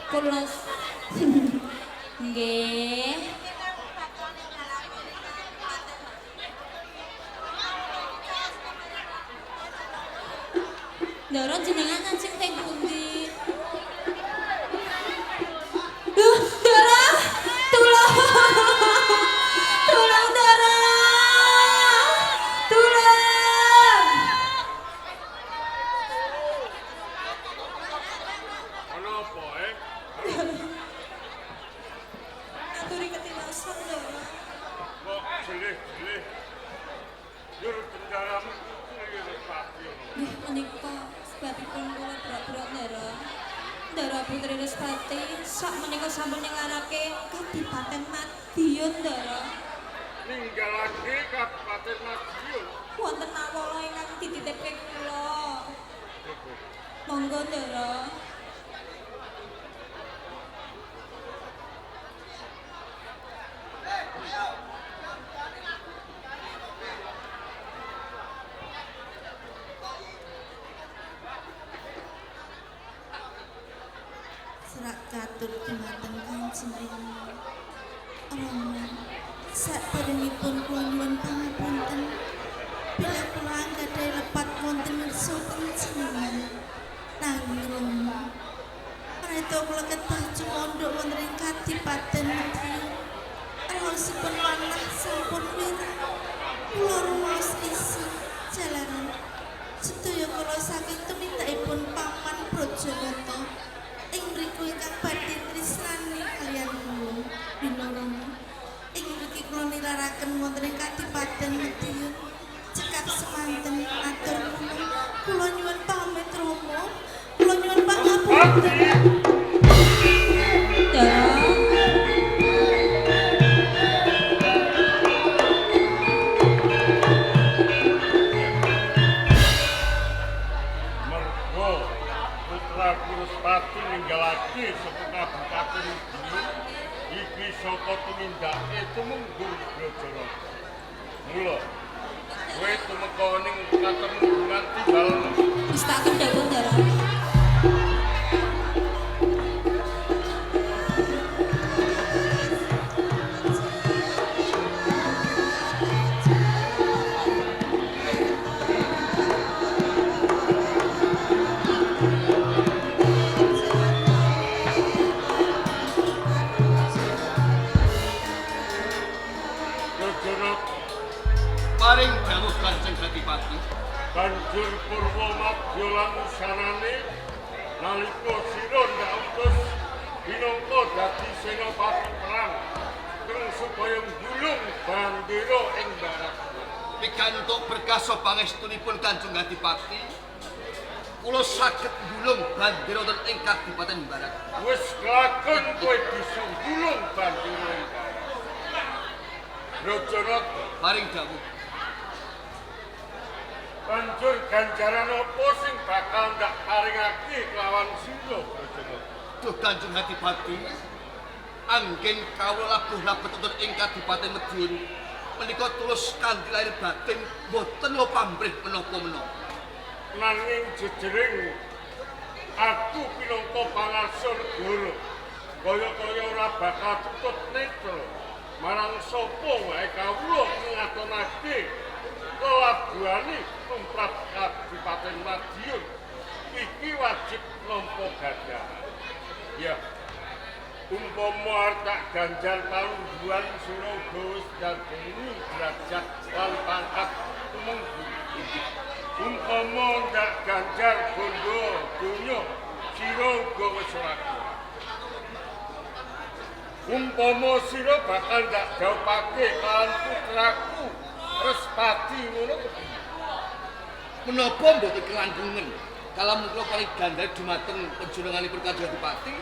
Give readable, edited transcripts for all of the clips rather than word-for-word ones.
Kula nggih. Ndara jenengan ngajeng teng pundi? Duh, Ndara, tulung. Tulung Ndara. Tulung. Ana apa, eh? Aturi ketilasan Ndara. Kok jelih-jelih. Yur bendaramu kuwi Respati. Nggih menika sebabipun kula berat-berat Ndara. Ndara Putri Respati sak menika sampun ninggalake Kadipaten Madiun Ndara. Ninggalake Kabupaten Madiun. Wonten awala ingkang dititipke kula. Monggo Ndara. Serak katur dumateng Kanjeng Rama. Rama, saderengipun kula nyuwun pangapunten bilih kula anggadhahi lepat wonten ngersa panjenengan. Nanging Rama, pranita kula kedah cumandhuk wonten ing Kadipaten Madiun. Raosipun manah sampun wirang. Kula rumaos isin jalaran sedaya kula saking tumindakipun Paman Brajanata ing mriku ingkang badhe trisnani kaliyan kula Binarama. Ing mriki kula nilaraken wonten ing Kadipaten Madiun. Cekap semanten atur kula. Kula nyuwun pamit Rama. Kula nyuwun pangapunten. Ndara. Mergo putra Respati ninggalake saka Kabupaten Madiun iki saka tumindake Tumenggung Brajanata. Mula kowe tumeka ning katemenggungan timbalna. Wis tak kendhawuh Ndara. Brajanata Paring dawuh Kanjeng Adipati. Banjur Purwa Madya lan usanane nalika sira ndak utus minangka dadi senopati perang kang supaya nggulung bandera ing barat. Pikantuk berkasa pangestunipun Kanjeng Adipati, kula saged nggulung bandera wonten ing Kadipaten Barat. Wis kelakon kowe bisa nggulung bandera ing barat. Brajanata, Paring dawuh. Banjur ganjaran apa sing bakal ndak paringake kelawan sira Brajanata? Duh Kanjeng Adipati, anggen kawula labuh labet wonten ing Kadipaten Madiun menika tulus kanthi lahir batin boten pamrih menapa-menapa. Nanging jejering aku pinangka pangarsa negara kaya-kaya ora bakal tutut netra marang sapa wae kawula ngatonake kelabuhane tumrap Kadipaten Madiun iki wajib nampa ganjaran. Ya, umpama arep tak ganjar palungguhan sira uga wis ndadeni derajat lan pangkat tumenggung. Umpama ndak ganjar bondo donya sira uga wis ora kuat. Umpama sira bakal ndak dhawupake kalawan putraku Respati ngono kepiye? Menapa mboten kelangkungan kalamun kula paring ganjar dumateng panjenenganipun Kanjeng Adipati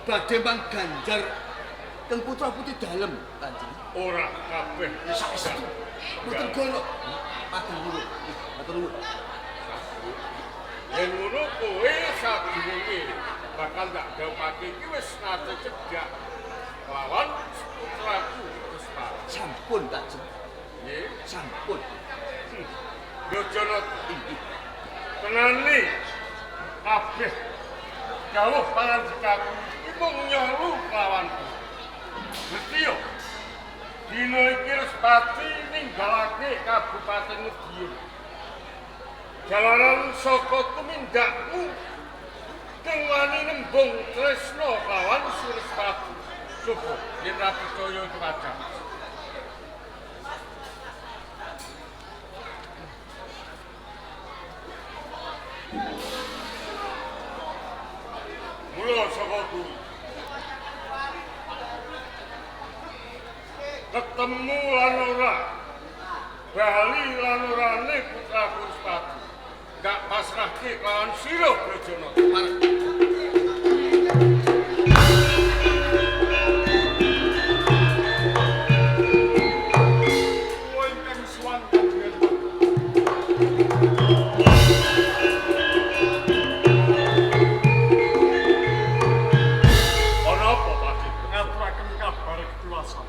badhe mang ganjar teng putra putri dalem Kanjeng. Ora kabeh Saestu mboten gono. Matur nuwun. Matur nuwun. Yen ngono kowe sadurunge bakal ndak dhawupake iki wis nate cedhak lawan putraku Respati. Sampun Kanjeng. Nggih. Sampun. Brajanata, Inggih. tenani kabeh dawuh pangandikaku iki mung nyolu kelawanku. Ngerti yo? Dina iki Respati ninggalake Kabupaten Madiun. Jalaran saka tumindakmu kang wani nembung tresna kelawan Surespati. Coba yen ra percaya iki wajar. Mula saka kuwi ketemu lan ora bali lan orane putraku Respati gak pasrahke kelawan sira Brajana. Kula ingkang suwan Kanjeng Adipati. Ana apa Pak? Ngaturaken kabar ketiwasan.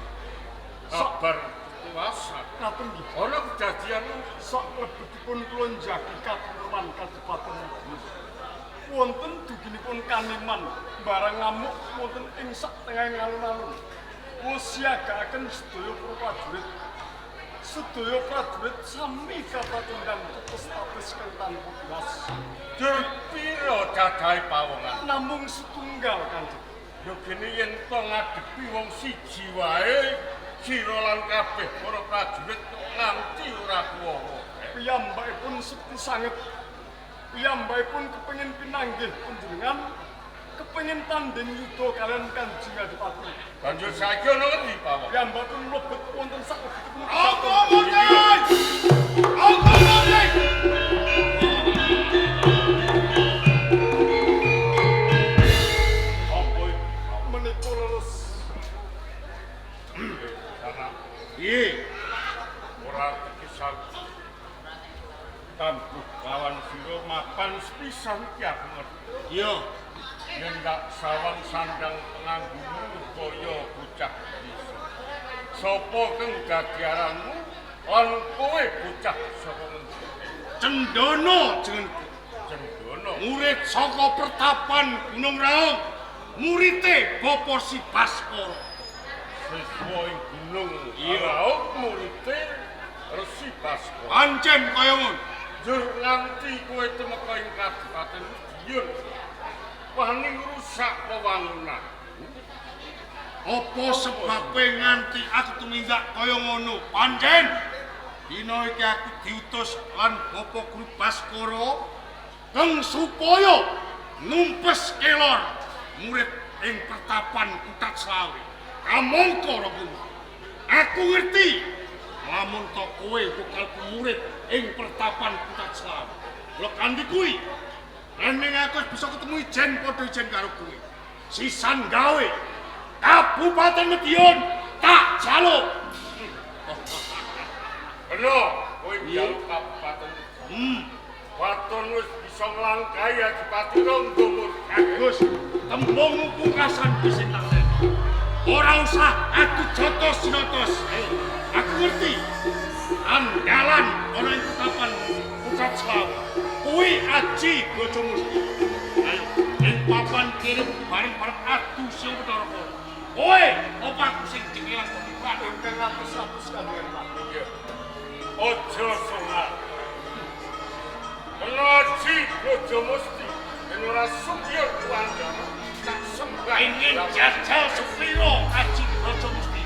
Kabar ketiwasan. Ngaten nggih. Ana kejadian Sok lebetipun kula njagi katentreman Kadipaten Madiun. Wonten duginipun kaneman barang ngamuk wonten ing sak tengahing alun-alun. Kula siagakaken sedaya para prajurit. Sedaya prajurit sami kapatundang tetes-tetes kang tanpa tiwas. Jur pira dadahe pawongan? Namung setunggal Kanjeng. Ya gene yen to ngadepi wong siji wae sira lan kabeh para prajurit kok nganti ora kuwawa. Piyambakipun sekti sanget. Piyambakipun kepengin pinanggih panjenengan, kepengin tanding yuda kalian Kanjeng Adipati. Banjur saiki ana ngendi pawon? Piyambakipun mlebet wonten saklebetipun Aku mboten! Aku mboten! Apa iki? Menika leres. Karena Piye? ora tekisan tambuh lawan sira mapan sepisan iki aku ngerti. Iya. Yen gak sawang sandang penganggumu kaya bocah desa. Sapa kang dadi aranmu lan kowe bocah saka ngendi? Cendana jenengku. Cendana. Murid saka pertapan Gunung Raung. Murite Bapak Si Baskara. Siswa ing Gunung Iya. Raung murite Resi Baskara. Pancen kaya ngono. Jur nganti kowe tumeka ing Kadipaten Madiun. Wani ngrusak wewangunan. Apa sebabe nganti aku tumindak kaya ngono? Pancen dina iki aku diutus lan Bapak Guru Baskara keng supaya numpes kelor murid ing pertapan Kuthat Slawi. Kamangka Rangga, aku ngerti lamun to kowe bakal murid ing pertapan Kuthat Slawi. Lha kanthi kuwi rening aku wis bisa ketemu ijen padha ijen karo kowe. Sisan gawe Kabupaten Madiun tak jaluk. Beno, kowe njaluk Kabupaten. Waton wis bisa nglangkahi Adipati Rangga Murti. Bagus, tembung pungkasan bisa tak leni. Ora usah aku jotos sinotos. Aku ngerti. Andalan ana ing pertapan Kuthat Slawi. Kuwi aji Braja Musti. Ayo, ing papan kirim bareng-bareng adu sing Bathara Kala. Kowe apa aku sing cekilan kok Ingkang atus-atus Kanjeng Adipati. Iya. Aja songat. Kena aji Braja Musti yen ora sumyur kuwandana tak sembah. Ingin jajal sepiro aji Braja Musti.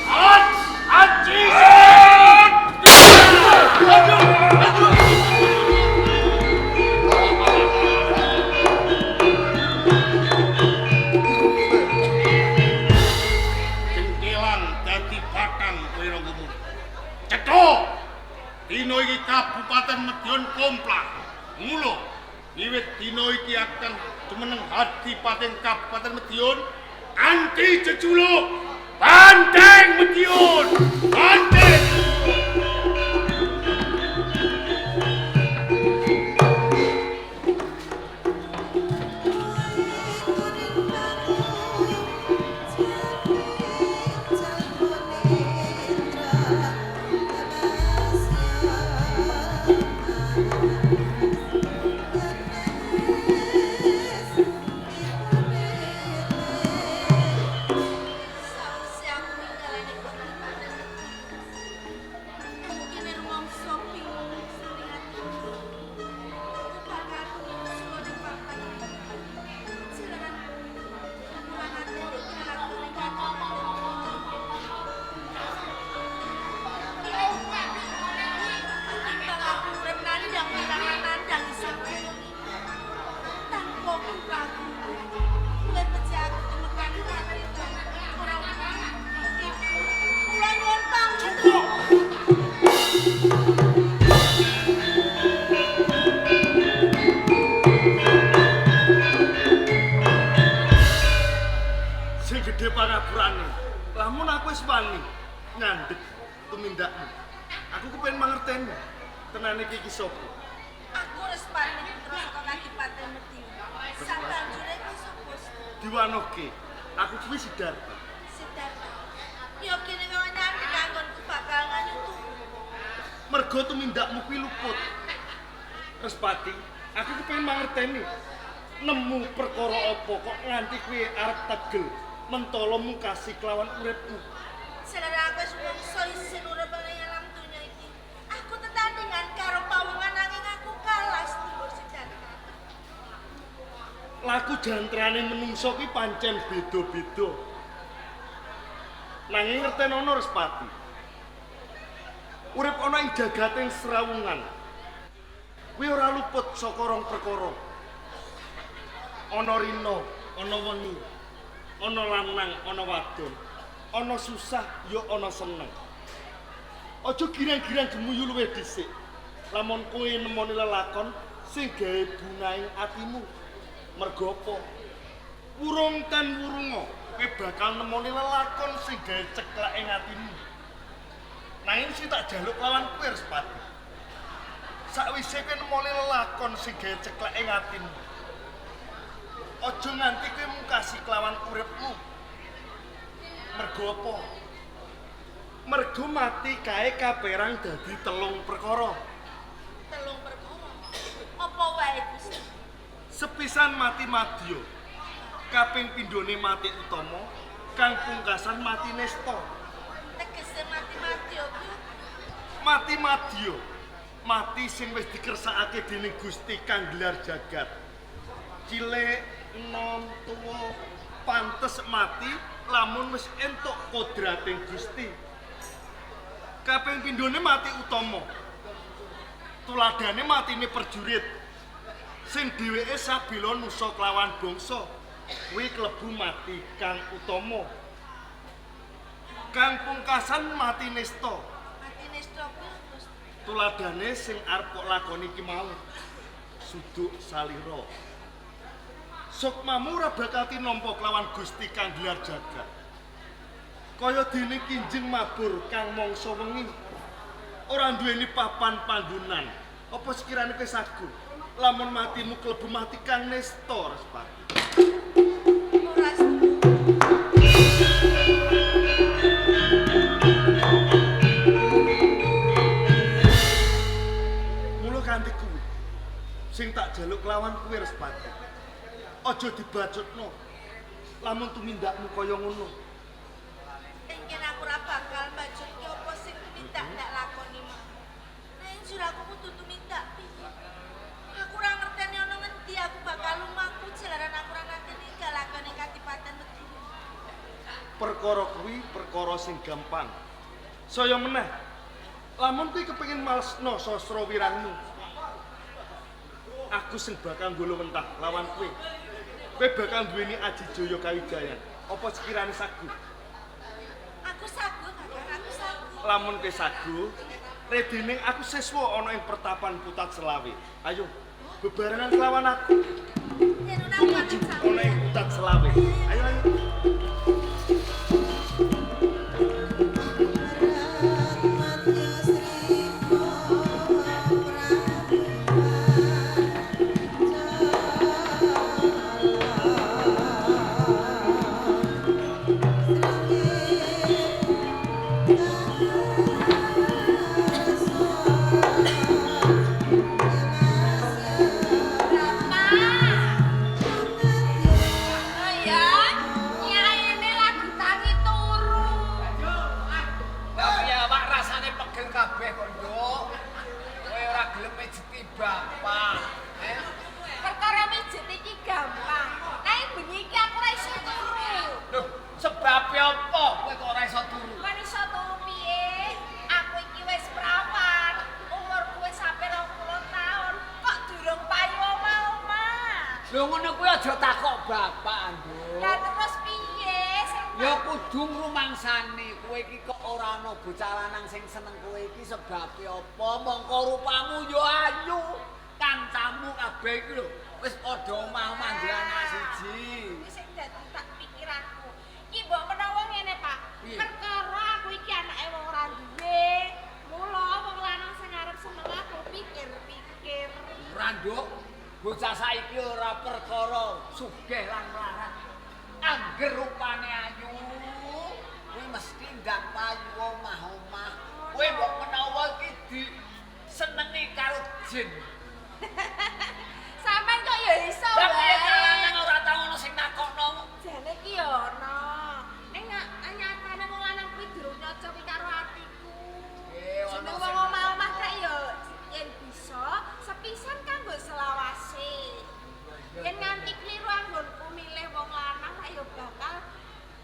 Alat aji. Aduh, aduh. Cengkelang dadi batang kowe Rangga Murti. Cetha. Dina iki Kabupaten Madiun komplak. Mula wiwit dina iki akan jumeneng Hadipaten Kabupaten Madiun kanthi jejuluk Banteng Madiun. Banteng. Thank you. Prabu. Luwih becik aku tumekan katritan. Ora ibu. Kula nyuwun pangapunten. Sing gedhe pangapurane. Lamun aku wis wani nyandhek tumindakmu. Aku kepengen mangerteni tenane iki iki sapa. Aku Respati putra saka Kadipaten Madiun. Sabanjure kuwi sapa? Diwanoke, aku kuwi Sidarta. Sidarta. Ya kene kok nyandhek anggonku bakal nganyutu. Mergo tumindakmu kuwi luput. Respati, aku kepengen mangerteni nemu perkara apa kok nganti kuwi arep tegel mentala mungkasi kelawan uripmu. Selera aku wis mungso isin urip ning alam donya iki. Aku tetandingan karo pawongan nanging aku kalah sedulur Sidarta. Laku jantrane menungso kuwi pancen beda-beda. Nanging ngertenono Respati. Urip ana ing jagating srawungan. Kuwi ora luput saka rong perkara. Ana rina, ana wengi. Ana lanang, ana wadon. Ana susah, ya ana seneng. Aja girang-girang gemuyu luwih dhisik. Lamun kowe nemoni lelakon sing gawe bungaing atimu. Mergo apa? Wurung tan wurunga, kowe bakal nemoni lelakon sing gawe ceklek ing atimu. Nanging sing tak jaluk lawan kowe Respati. Sakwise kowe nemoni lelakon sing gawe ceklek ing atimu, aja nganti kowe mungkasi kelawan uripmu. Mergo apa? Mergo mati kae kaperang dadi telung perkara. Telung perkara. Apa wae Gusti? Sepisan mati madya, kaping pindhone mati utama, kang pungkasan mati nesta. Tegese mati madya kuwi Mati madya, mati sing wis dikersakake dening Gusti kang gelar jagat. Cilik, enom, tuwa, pantes mati lamun wis entuk kodrating Gusti. Kaping pindhone mati utama. Tuladhane matine perjurit. Sing dheweke sabela nusa kelawan bangsa, kuwi klebu mati kang utama. Kang pungkasan mati nesta. mati nesta kuwi Gusti. Tuladhane sing arep kok lakoni iki mau. Suduk salira. Sukmamu ora bakal tinampa kelawan Gusti kang gelar jagat. Kaya dene kinjeng mabur kang mangsa wengi. Ora duweni papan panggonan. Apa sekirane kowe sagu? Lamun matimu klebu mati kang nesta Respati. Ora sedulur. Mula kanthi kuwi sing tak jaluk kelawan kuwi Respati. Aja dibacutno. Lamun tumindakmu kaya ngono. Engken aku ora bakal mbajutke apa sing tumindak ndak lakoni mau. Nanging jur aku kudu tumindak piye? Aku ora ngerteni ana ngendi aku bakal lumaku jalaran aku ora nate ninggalake Kadipaten Madiun. Perkara kuwi perkara sing gampang. Saya meneh. Lamun kuwi kepengin malesno sastra wirangmu. Aku sing bakal nggolo mentah lawan kowe. Kowe bakal duweni aji jaya kawijayan. Apa sekirane sagu? Aku sagu, Kakang, aku sagu. Lamun kowe sagu, redining aku siswa ana ing pertapan Putat Selawe. Ayo, bebarengan kelawan aku. Yen ora Tumuju ana ing Putat Selawe. Ayo ayo. Rama. Ayah. Kuwi aja takok bapak, Nduk. Lah terus piye sing Ya kudu ngrumangsani kowe iki kok ora ana bocah lanang sing seneng kowe iki sebabe apa? Mongko rupamu ya ayu. Kancamu kabeh iki lho wis padha omah-omah duwe anak siji. Kuwi sing dadi tak pikiranku. Iki mbok menawa ngene, Pak. Piye? Perkara aku iki anake wong ora duwe. Mula wong lanang sing arep seneng aku pikir-pikir. Ora, Nduk. Bocah saiki ora perkara sugih lan melarat. Angger rupane ayu, kuwi mesti ndang payu omah-omah. Kowe mbok menawa iki disenengi karo jin. Sampeyan kok ya iso Lah piye wae. lanang ora tau ono sing nakokno. Jane ki ya ono. Ning nyatane wong lanang kuwi durung nyocoki karo atiku. Eh, ono Jeneng sing wong omah-omah kae ya yen bisa sepisan kanggo selawase. Yen nganti kliru anggonku milih wong lanang rak ya bakal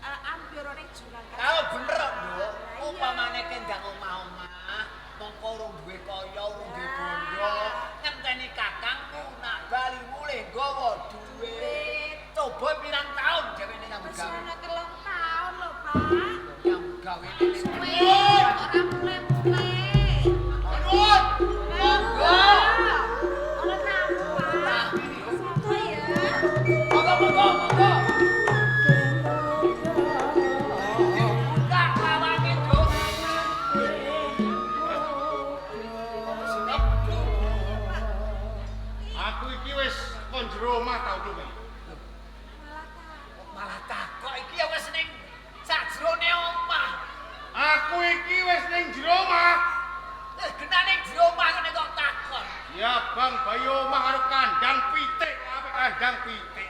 ambyar ning jurang. Kalau bener kok, Nduk. Lah iya. Upamane kendang omah-omah, mongko urung duwe kaya, urung duwe bondo, ngenteni kakangmu nak bali mulih nggawa duit. Coba pirang taun dheweke nyambut Wis gawe. ana 3 taun lho, Pak. Nyambut gawe ning Suwe kok ora mulai-mulai. Nuwun. Monggo. Ana tamu, Pak. Sapa ya? Monggo, monggo, monggo. Dibuka lawange, Nduk. Sinep, Nduk. Aku iki wis kon jero omah tau Nduk. Malah takok iki ya wis ning sajrone omah. Aku iki wis ning jero omah. Eh, genah ning jero omah ngene kok takon. Ya Bang bayi omah karo kandang pitik, apik kandang pitik.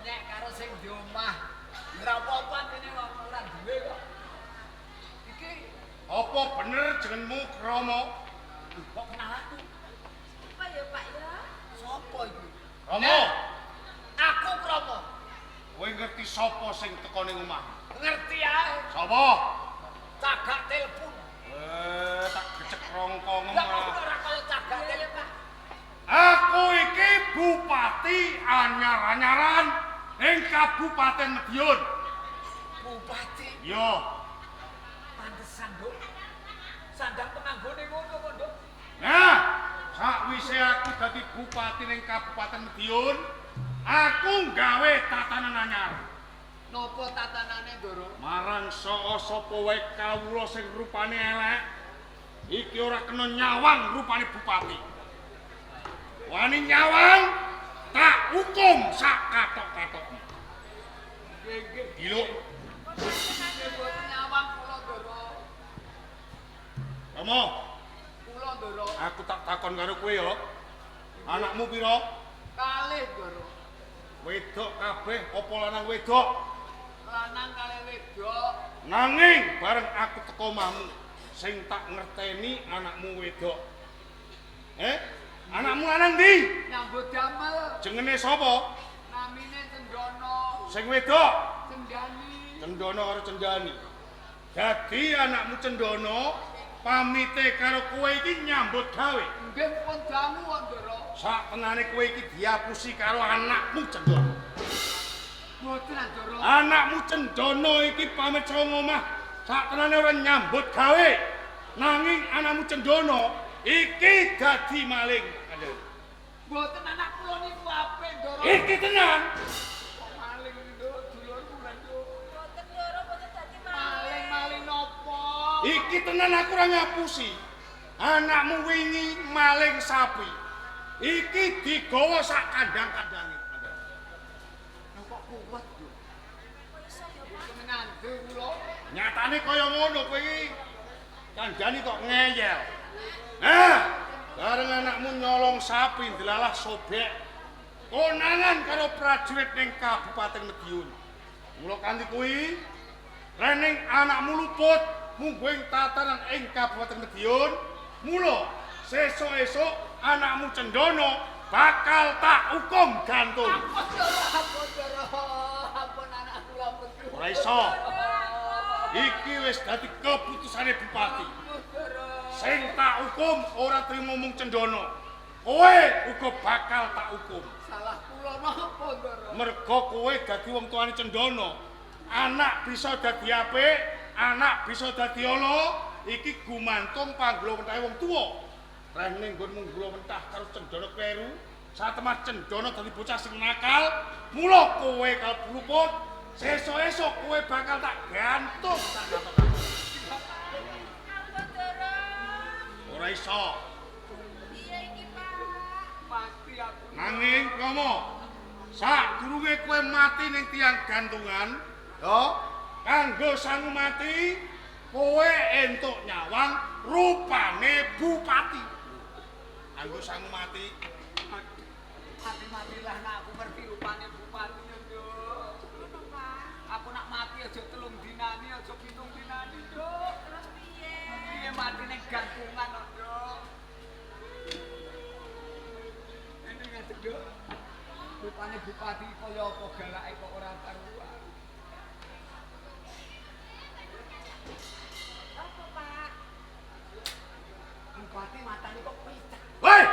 Nyek karo sing di omah. Ora apa-apa kene wong ora duwe kok. Iki Apa bener jenengmu Kromo? kok kenal aku? Apa ya, Pak ya? Sopo iki? Kromo, Aku Kromo. kowe ngerti sapa sing teko ning omah? Ngerti ae. Sapa? Cagak telepon. Eh, tak gecek rongkongem. Lah kok ora kaya cagak Iya, ya, telepon. Pak. Aku iki bupati anyar-anyaran ing Kabupaten Madiun. Bupati Yo, pantesan, Nduk. Sandang penganggone ngono kok, Nduk. Nah, sakwise aku dadi bupati ning Kabupaten Madiun, aku nggawe tatanan anyar. Napa tatanane, Ndoro? Marang saka sapa wae kawula sing rupane elek, iki ora kena nyawang rupane bupati. Wani nyawang, tak hukum sak katok-katokmu. Nggih, nggih. Diluk, Nggih, mboten nyawang kula, Ndoro. Romo, Kula, Ndoro. aku tak takon karo kowe ya. Anakmu pira? Kalih, Ndoro. Wedok kabeh apa lanang wedok? Lanang kalih wedok. Nanging bareng aku teko omahmu, sing tak ngerteni anakmu wedok. Eh, anakmu lanang ndi? Nyambut damel. Jengene sapa? Namine Cendono. Sing wedok, Cendani. Cendono karo Cendani. Dadi anakmu Cendono pamite karo kowe iki nyambut gawe. Nggih pun dangu kok, Ndoro. Sak tenane kowe iki diapusi karo anakmu Cendono. Mboten, Ndoro. Anakmu Cendono iki pamit saka omah, sak tenane ora nyambut gawe. Nanging anakmu Cendono iki dadi maling. Mboten anak kula niku apik, Ndoro. Iki tenan. Kok maling, Ndoro, dulur kula, Ndoro. Mboten, Ndoro, mboten dadi Maling, maling nopo? Iki tenan aku ora ngapusi. Anakmu wingi maling sapi. Iki digawa sak kandang-kandange. Lho kok kuat, Nduk? Mboten ngandel kula. Nyatane kaya ngono kowe iki. Kandhani kok ngeyel. Nah, bareng anakmu nyolong sapi ndelalah sobek. Konangan karo prajurit ning Kabupaten Madiun. Mula kanthi kuwi rening anakmu luput mungguing tatanan ing Kabupaten Madiun, mula sesuk-esuk anakmu Cendono bakal tak hukum gantung. Ampun, Ndoro, ampun, Ndoro. Ampun anak kula ampun. Ora iso. Iki wis dadi keputusane bupati. Ampun, Ndoro. Sing tak hukum ora trimo mung Cendono. Kowe uga bakal tak hukum. Salah kula napa, Ndara? Merga kowe dadi wong tuane Cendana. Anak bisa dadi apik, anak bisa dadi ala, iki gumantung panggula wentahe wong tuwa. Rene nggonmu nggula wentah karo Cendana kleru, satemah Cendana dadi bocah sing nakal, mula kowe kalebu luput, sesuk-esuk kowe bakal tak gantung tak katok-katok. Ampun, Ndara. Ora iso. Iya iki, Pak. Mati aku. Nanging Rama, sadurunge kowe mati ning tiang gantungan, ya, kanggo sangu mati, kowe entuk nyawang rupane bupati. Kanggo sangu mati. Mati-matilah nak aku ngerti rupane bupati ya, Nduk. Ngono, Pak. Aku nak mati aja 3 dinani, aja 7 dinani, Nduk. Terus piye? Piye mati ning gantungan kok, Nduk. Ini ngadeg, Nduk. Rupane bupati kaya apa galake kok ora karuan. Apa, Pak? Bupati matane kok picek. Woi!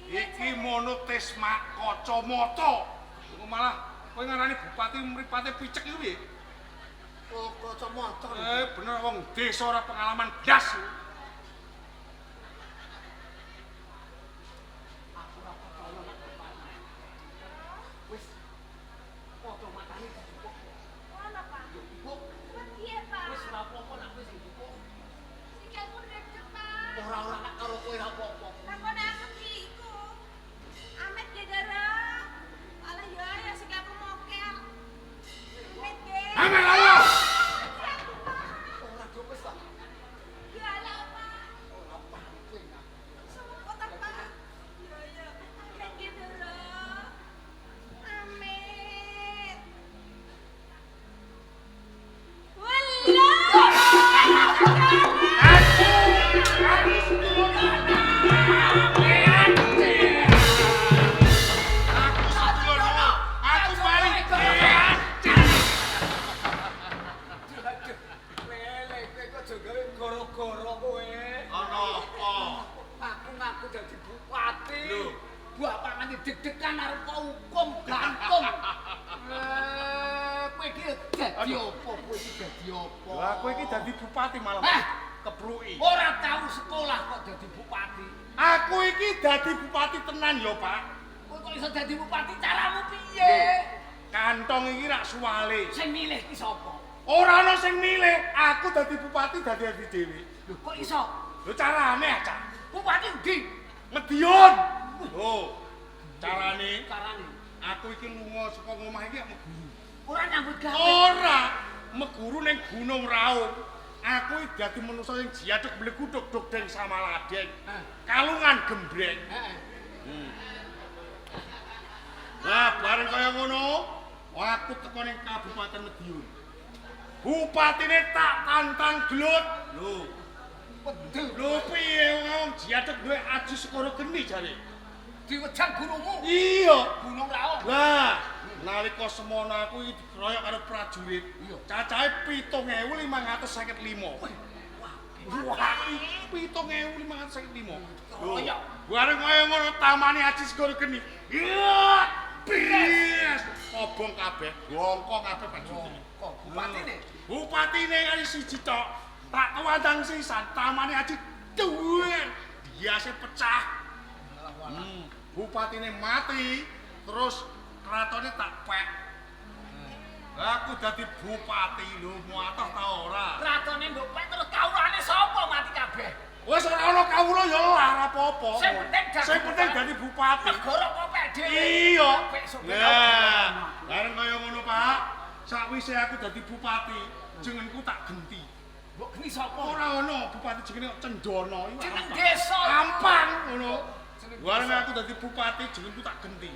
Iki monotisma kacamata. Kok malah kowe ngarani bupati mripate picek iku piye? Oh, kacamata. Bener wong desa ora pengalaman blas. Aku ora percaya nek bupati. Wis foto matane dijupuk. Ngono, Pak. Dijupuk. Piye, Pak? Wis ora apa-apa nek wis dijupuk. Sikilku ndredeg, Pak. Ora-ora nek karo kowe ora apa-apa. Takone aku ki iku. Amit nggih, Ndara. Alah ya ya sikilku mokel. Amit nggih. Amit ayo. Ora do wis lah. Ya alah, Pak. Ora penting aku. Sumpah ta, Pak. Ya ya. Amit nggih, Ndara. Amit. Wallah. Aku sedulur, aku paling Aduh, aduh. Lele, kowe kok aja gawe goro-goro kowe. Ana apa? Aku ngaku dadi bupati. Lho. Bapak nganti deg-degan arep kok hukum gantung. Kowe iki dadi apa? Kowe iki dadi apa? Lah kowe iki dadi bupati malah Hah? kepruki. Ora tau sekolah kok dadi bupati. Aku iki dadi bupati tenan ya, Pak. Kowe kok iso dadi bupati caramu piye? Kantong iki rak suwale. Sing milih ki sapa? Ora ana sing milih, aku dadi bupati dadi dhewe. Lho kok iso? Lho carane acak. Bupati ndi? Medion. Lho, carane Carane. aku iki lunga saka omah iki meguru. Ora nyambut gawe. Ora, meguru ning Gunung Raung. Aku iki dadi manusa sing jiaduk bleguduk duk deng samaladeng. Kalungan gembreng. Heeh. Lah bareng kaya ngono, aku teko ning Kabupaten Madiun. Bupatine tak tantang gelut. Lho, Pendel. lho piye wong jiaduk duwe aji sekoro geni jare. Diwejang gurumu. Iya. Gunung Raung. Lah, nalika semono aku iki dikeroyok karo prajurit. Iya. Cacahe 7.555. Wah, 7.555. Keroyok. Bareng kaya ngono tamane aji segoro geni. Iya, bres. Kobong kabeh, bongko kabeh prajurit. Kok bupatine? Bupatine kali siji tok. Tak tuwandang sisan tamane aji duwe. Biase pecah. Bupatine mati, terus kratone tak pek. Aku dadi bupati lho, muatoh ta ora? Kratone mbok pek terus kawulane sapa mati kabeh? Wis ora ana kawula ya lah ora apa-apa. Sing penting dadi Sing penting dadi bupati. Negara kok pek dhewe. Iya. Pek sok Nah, bareng kaya ngono, Pak. Sakwise aku dadi bupati, jenengku tak genti. Mbok geni sapa? Ora ana bupati jenenge kok Cendana iku. Jeneng ampang. desa. Ampang ngono. Jeneng Bareng desa. aku dadi bupati jenengku tak genti.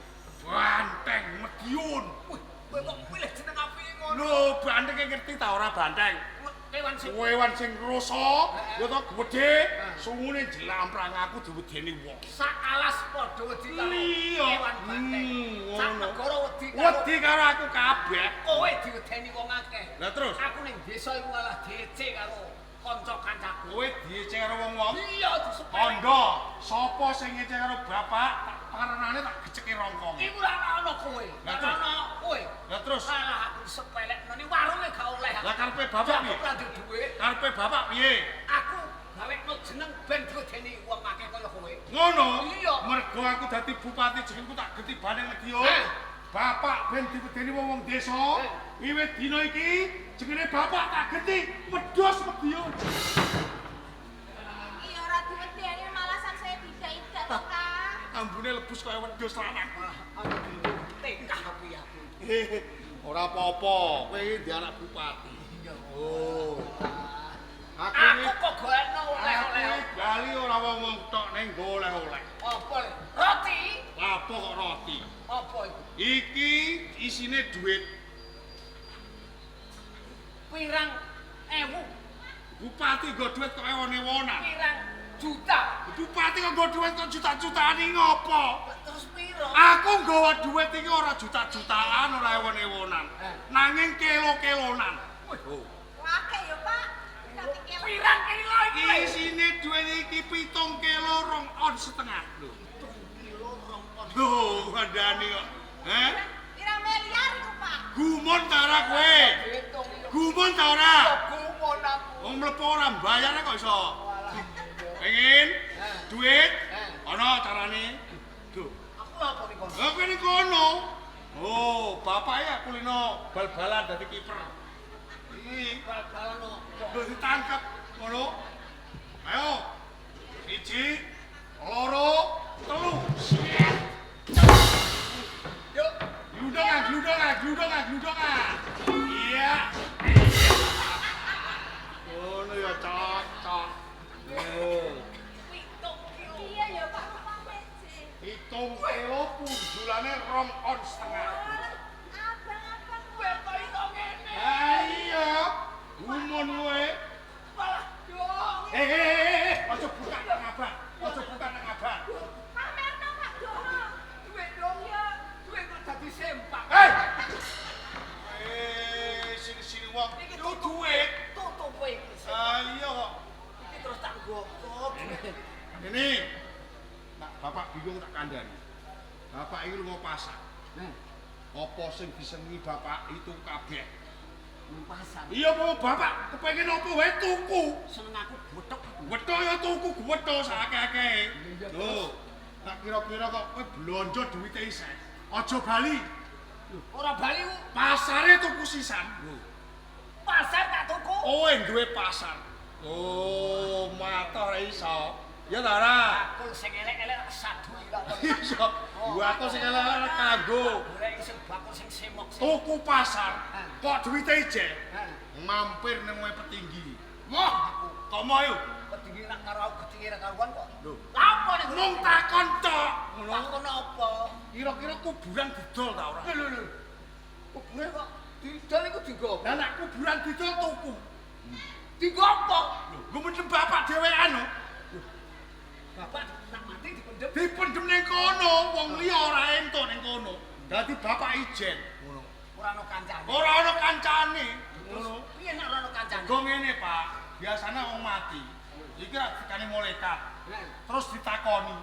Banteng Madiun. Wih, kowe kok milih jeneng apike ngono? Lho, banteng ngerti ta ora banteng? Kewan sing Kewan sing rusa, ya to gedhe, sungune jlamprang aku diwedeni wong. sak alas padha wedi karo Iya. kewan banteng. Sak Ngono. negara wedi karo Wedi karo aku kabeh. kowe diwedeni wong akeh. Lah terus Aku ning desa iku malah DC karo Kanca kancaku. Kowe dieceng karo wong-wong? Iya, disepelek. Kandha, sapa sing ngeceng karo bapak, tak parenane tak geceke rongkong. Iku ora ana kowe. Lah Ora terus? ana kowe. Lah terus? Salah aku disepelekno ning warunge gak oleh. Lah karepe bapak piye? Aku ora duwe dhuwit. Karepe bapak piye? Aku gawekno jeneng ben diwedeni wong akeh kaya kowe. Ngono? Iya. Mergo aku dadi bupati jenengku tak genti baneng Mediun. Eh. Bapak ben diwedeni wong-wong desa. Eh. Wiwit dina iki jenenge bapak tak genti Wedhus Mediun. Iki ora diwedeni malah saya tidak-tidak to, Kang. Ambune lebus kaya wedhus lanang. Tingkah aku ya aku. Ora apa-apa, kowe iki di anak bupati. Oh. Aku Aku iki kok golekno oleh-oleh. aku iki bali ora wong-wong tok ning nggo oleh-oleh. Apa le? Roti? Apa kok roti? Apa iku? Iki isine duit. Pirang ewu, Bupati nggo duit kok ewon-ewonan. pirang juta. Bupati kok nggo duit kok juta-jutaan iki ngopo? Terus piro? Aku nggawa duit iki ora juta-jutaan, ora ewon-ewonan. Eh. Nanging kelo-kelonan. Wih, Akeh ya, Pak. Dadi kelo. pirang kilo iki? Le? Isine duit iki 7 kilo 2,5 ons. Lho. Kilo 2 ons. Lho, kandhane kok. Heh? Pirang miliar iku, Pak. Gumun ta ora kowe? Hitung yo. Gumun ta ora? Gumun aku. Wong mlebu ora mbayar kok iso. Walah. iya. Pengen duit? Eh. Ana carane. Duh. Aku apa ning kono? Lah kowe ning kono. Oh, bapake aku lino bal-balan dadi kiper. Iki Bal-balan opo? lho ditangkep ngono. Ayo. 1, 2, 3. Yuk. Gludung ah, gludung ah, gludung ah, gludung ah. Iya. Ngono ya cocok. Oh. 7 kilo. Iya ya, Pak, rupane sih. 7 kilo punjulane 2,5 ons. Abang-abang Kowe kok iso ngene? Lah iya, gumun kowe. Walah, yo. Eh, eh, eh, eh, aja buka nang abang. Aja buka nang abang. pamerno Pak Doro. Duit dong ya. Duit kok dadi sempak. Hei. Eh, sini-sini wong. Iki Itu duit. Tutup kowe iki. Ah iya kok. Iki terus tak gokok. Ini. Nak bapak bingung tak kandhani. Bapak iki lunga pasar. Apa sing disenengi bapak itu kabeh. Nang pasar. Iya apa bapak kepengin apa wae tuku. Seneng aku botok aku. Wetho ya tuku gwetho sakake-akeh. Iya, Lho, tak kira-kira kok kowe blonjo duwite isih. Aja bali. Ora bali ku. Pasare tuku sisan. Lho, Pasar tak tuku. kowe duwe pasar. Oh, mata ora iso. Ya ta ora? Bakul sing elek-elek sadui kok. Iso. Bakul sing elek kanggo Golek sing bakul sing semok sing. tuku pasar. Kok duwite ijek? Heh. Mampir nang wae petinggi. Moh aku. Kok moh yo? Petinggi nak karo aku getinge ra karuan kok. Lho. Lah apa ning Mung takon tok. Ngono. Takon apa? Kira-kira kuburan didol ta ora? Lho lho lho. Kuburan kok didol iku dienggo. Lah nek kuburan didol tuku. Dienggo apa? Lho, nggo mendem bapak dhewean lho. Bapak nak mati dipendem. Dipendem ning kono, wong liya ora entuk ning kono. Dadi bapak ijen. Ngono. Ora ono kancane. Ora ana kancane. Terus Ngono. piye nek ora ono kancane? Nggo ngene, Pak. Biasane wong mati. Iki rak dikane malaikat. Lah, Terus ditakoni.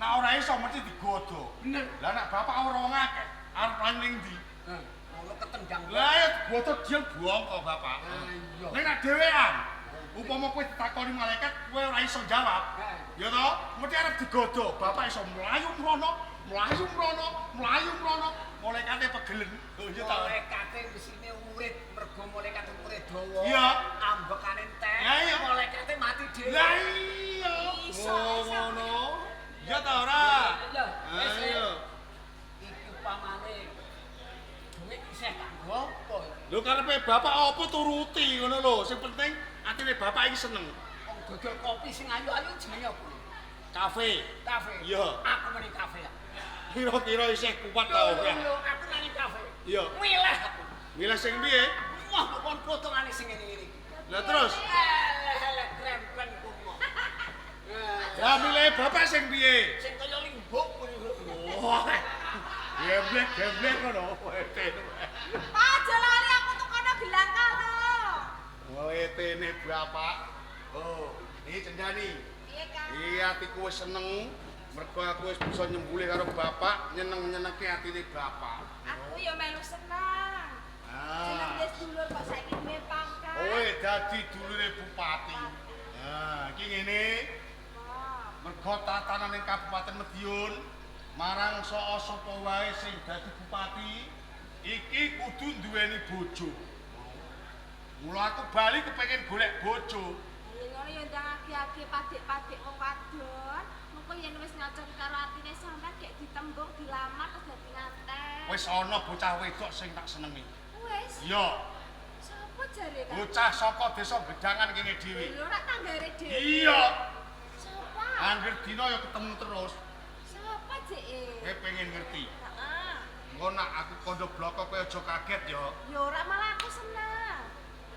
Nek ora iso mesti digodho. Bener. Lah nek bapak ora wong akeh, arep ning ndi? Heh, ngono ketendang. Lah ya digodho dieng buang kok bapak. Ah, iya. Nek nek dhewean, upama kowe ditakoni malaikat, kowe ora iso jawab. Heeh. Ya toh, mesti arep digodho. Bapak iso mlayu mrono, mlayu mrono, mlayu mrono, malaikate pegelen. Lho iya ta. Malaikate mesine urip mergo malaikat umure dawa. Iya. Ambekane entek. Lah iya. Malaikate mati dhewe. Lah iya. Iso, Oh, iso. ngono. Iya ta ora? Iya. Wis, Ayo. Iki upamane duit isih kanggo apa? Lho karepe bapak apa turuti ngono lho. Sing penting atine bapak iki seneng. Wong dodol kopi sing ayu-ayu jenenge apa? Kafe. Kafe. Iya. Aku meni kafe. Kira-kira isih kuat ta Lho, ora? lho, aku nang kafe. Iya. Milih aku. Milih sing piye? Wah, kok kon potongane sing ngene-ngene iki. Lah terus, Eleh, eleh krempen ku mo. lah milih bapak sing piye? Sing kaya limbuk kuwi. Wah. Gemblek gemblek ngono. Pak, aja lali aku tukono gelang kalo. Wetene bapak. Oh, iki Cendani. Piye, Kang? Iya, atiku wis seneng mergo aku wis bisa nyembulih karo bapak, nyeneng-nyenengke atine bapak. Aku ya melu seneng. Seneng Ah. wis dulur kok saiki duwe pangkat. Kowe dadi dulure bupati. Nah, iki ngene. Mergo tatanan ing Kabupaten Madiun marang saka sapa wae sing dadi bupati iki kudu duweni bojo. Mula aku bali kepengin golek bojo. Ya ngono ya ndang agi-agi padik-padik wong wadon. Mengko yen wis nyocok karo atine sampean gek ditembung dilamar terus dadi nganten. Wis ana bocah wedok sing tak senengi. Wis. Iya, Sapa jare, Kang? bocah saka desa Gedangan kene dhewe. Lho ora tanggare dhewe. Iya, Sapa? angger dina ya ketemu terus. Sapa jeke? Kowe pengen ngerti. Heeh. Engko nak aku kandha bloko kowe aja kaget ya. Ya ora malah aku seneng.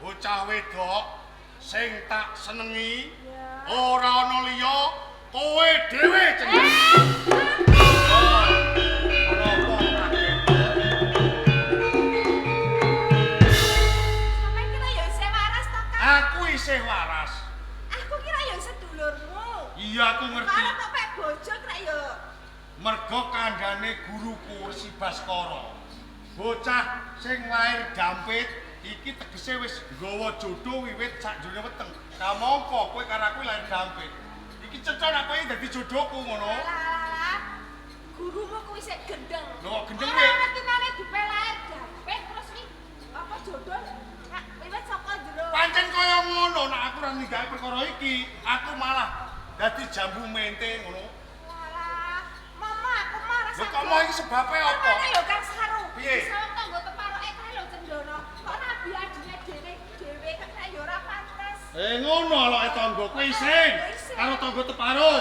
Bocah wedok sing tak senengi Ya. ora ana liya kowe dhewe Cendani. Ana apa kaget? Sampeyan kira ya isih waras to, Kang? Aku isih waras. Aku kira ya sedulurmu. Iya aku ngerti. Kalau kok pek bojo kira ya Mergo kandhane guruku Resi Baskara. Bocah sing lair dampit iki tegese wis nggawa jodoh wiwit sakjroning weteng. Kamangka kowe karo aku lair dampit. Iki cocok nek kowe dadi jodohku ngono. Alah, gurumu kuwi sik gendeng. Lho, kok gendeng Ora piye? ngerti nane dupe lair dampit terus iki apa jodoh nak wiwit saka jero. Pancen kaya ngono nek aku ora ninggalke perkara iki, aku malah dadi jambu mente ngono. Walah, mama aku marah Lho kok mau iki sebabe apa? Apa ya Kang Saru? Piye? Sawang tangga teparoke kae lho Cendana. Kok rabi adine dhewe dhewe kok ya ora pantes. Eh ngono aloke tangga kowe isin karo tangga teparo.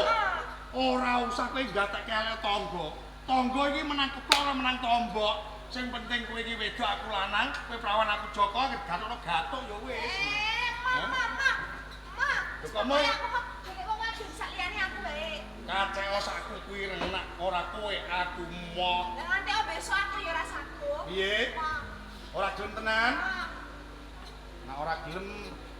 Ora usah kowe gatekke alek tangga. Tangga iki menang keplok ora menang tombok. Sing penting kowe iki wedok aku lanang, kowe prawan aku Joko, gathukno gathuk ya wis. Eh, mama, ma. Ma. Lho, kok mau? Aku mau golek wong wadon sak liyane aku wae. Kaceo sakku kuwi renak ora kowe aku moh. Lah nganti oh, besok aku ya ora sanggup. Piye? Ma. Ora gelem tenan? Ma. Nah ora gelem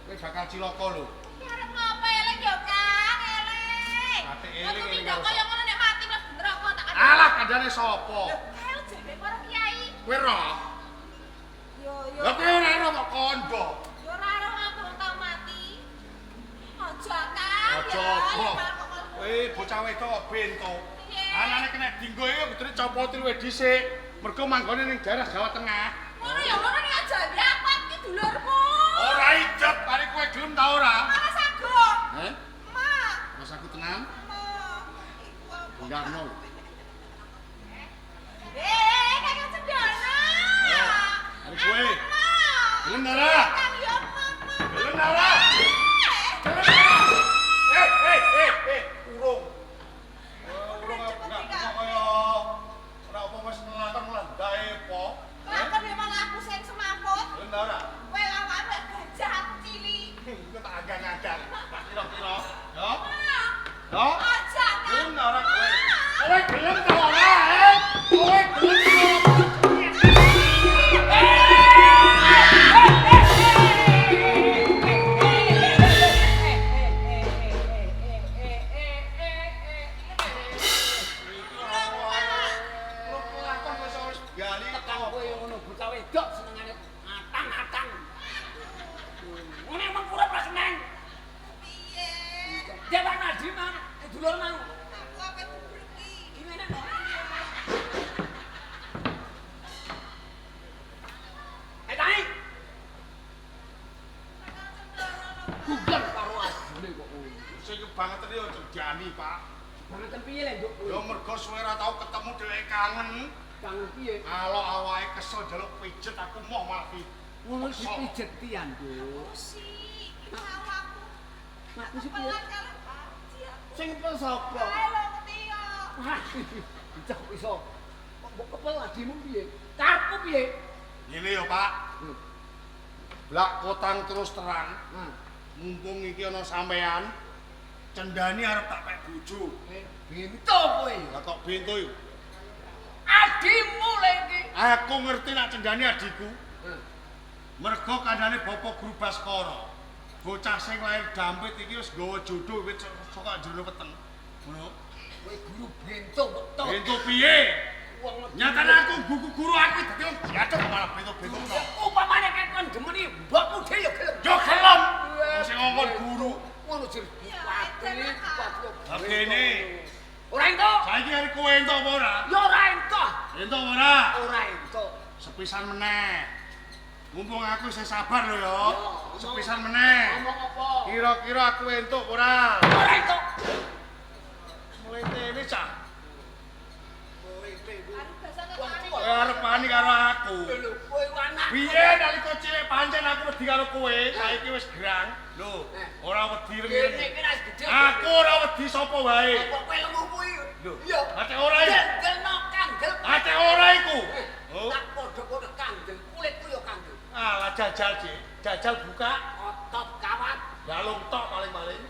kowe bakal cilaka lho. Iki arep ngopo eling ya, Kang? Eling. Ate eling, Aku eling tindak karo kaya ngono nek mati mlebu neraka tak kandhani. Alah kandhane sapa? Lho, kae jare para kiai. Kowe roh. Yo yo. Lah kowe ora roh kok kandha. Yo ora roh aku wong tau mati. Aja, Kang. Aja Ya, apa. ya, malah kok kon- Kowe bocah wedok kok bento. Piye? Anane kena dinggo iki kudune copoti luwih dhisik. Mergo manggone ning daerah Jawa Tengah. Ngono ya ngono nek aja ambek aku iki dulurmu. Ora ijab, kari kowe gelem ta ora? Malah sanggup. Heh? Ma. Mas aku tenang. Ma. Iku apa? Enggakno. Eh, Kakang Cendana. Kari kowe. Ma. Gelem ta ora? Kang yo mama. Gelem ta ora? Gelem ta ora? Eh, eh, eh, eh, urung. Eh, Urung enggak kaya ora apa wis nglakon malah ndae apa? Lakon memang aku sing semaput. Gelem ta ora? Kowe awakmu gajah aku cilik. Iku tak agang-agang. Tak kira-kira. Ya. Ma. Ya. Aja, Kang. Gelem ta ora kowe? Kowe gelem ta ora, eh? Kowe gelem ta ora? Lakon wis wis gali Tekan kowe ngono bocah wedok senengane atang-atang. Ngene emang pura ora seneng. Piye? Dewan Adi mang, dulur mang. Aku ape dibreki. Gimana no? Eh, tai. Gugon karo adine kok kowe. Sing banget yo cendani, Pak. Bangetan piye le, Nduk? Ya mergo suwe ora tau ketemu dheweke kangen. Kangen piye? Kalau awake kesel njaluk pijet aku moh malah di Ngono dipijeti ya, Nduk. Musik, iki awakku. Mak musik piye? Pelan karo Haji aku. Sing pel sapa? Kae lho ngerti yo. Wah, bocah kok iso. Kok mbok kepel adimu piye? Karepku piye? Ngene yo, Pak. Blak kotang terus terang. Hmm. Mumpung iki ana sampean, Cendani arep tak pek bojo. Eh, bento kowe. Lah kok bento yo? Adimu lho iki. Aku ngerti nek Cendani adikku. Hmm. Mergo kandhane Bapak Guru Baskara. Bocah sing lahir dampit iki wis nggawa jodoh wit saka jero weteng. Ngono. Kowe guru bento kok to. Bento piye? Wong Nyatane aku gugu guru aku dadi wong biadab malah bento-bento. Upamane kek kon demeni mbokmu dhewe ya gelem. Yo gelem. Wong sing ngongkon guru. Ngono jeneng bupati, bupati. Lah kene. Ora entuk. Saiki arep kowe entuk apa ora? Ya ora entuk. Entuk apa ora? Ora entuk. Sepisan meneh. Mumpung aku isih sabar lho ya. Sepisan meneh. Ngomong apa? Kira-kira aku entuk apa ora? Ora entuk. Mletene cah. Mlete kuwi. Kowe arep wani karo aku. Lho, kowe ku anak. Piye nalika cilik pancen aku wedi karo kowe, saiki wis gerang. Lho, ora wedi Kene rene. iki ras gedhe. Aku ora wedi sapa wae. Apa kowe lemu kuwi? Lho, Iya. ate ora iku. Delno kandel. Ate ora iku. Oh. Tak padha-padha kandel, kulitku ya kandel. Alah jajal, Cik. Jajal buka, Otot kawat. balung tok paling-paling.